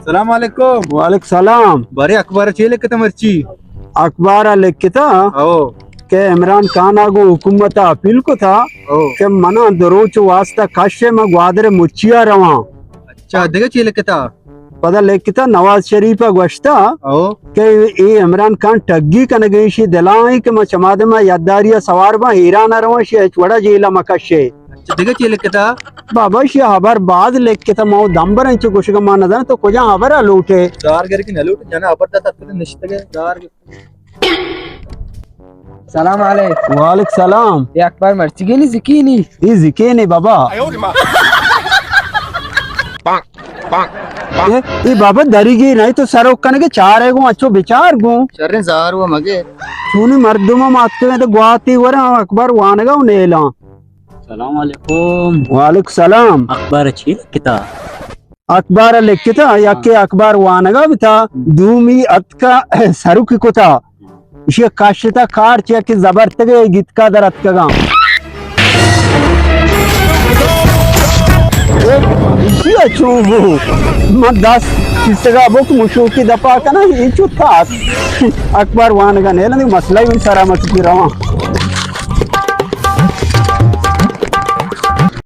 سلام علیکم۔ وعلیکم سلام۔ بارے اخبار چے لکھتا مرچی؟ اخبار لکھتا او۔ کہ عمران خان ءَ گوں حکومت ءَ اپیل کتا او۔ کہ منا دو روچ واسطہ کشے، من گوادر مچی ءَ رواں۔ اچھا، دگہ چے لکھتا؟ پدا لکھتا نواز شریف ءَ گوشتا او۔ کہ اے عمران خان ٹگی کنگے، شی دلائیں کہ من چمادے ما یادداری ءَ سوار باں، ایران ءَ رواں، شی ہچ وڑا جیل ءَ مکشے۔ اچھا، دگہ چے لکھتا؟ بابا، شی ہبر باز لکھتا، ما دمبر انچو گوشگ ما نزان، تو کجا ہبر ءَ لوٹے؟ دار گر کی نہ لوٹ، جنا ہبر دات اتکتے نشتگے، دار گر۔ سلام علیکم۔ وعلیکم سلام۔ یہ اخبار مرچی گینی زکینی؟ یہ زکینی بابا۔ اے، اے بابا دریگی نہیں تو سروک کنگے، چارے گوں اچو بچار گوں۔ شریں زار و مگے۔ چونی مردم ماتکے تو گواتی ورا اخبار وانگا و نیلاں۔ سلام علیکم۔ وعلیکم سلام۔ اخبار چی لکھتا؟ اخبار ءَ لکھتا، یکے اخبار وانگا بتا، دومی اتکا سروکی کتا۔ ایشی کشتا کار چیا کہ زبرتگے گیتکا در اتکگاں۔ ایشی چون بو؟ من دست کسگا بک مشوکی دپا کنا، ایچو تاک۔ اخبار وانگا نیلن، مسئلہ ہی سرا مکی رواں۔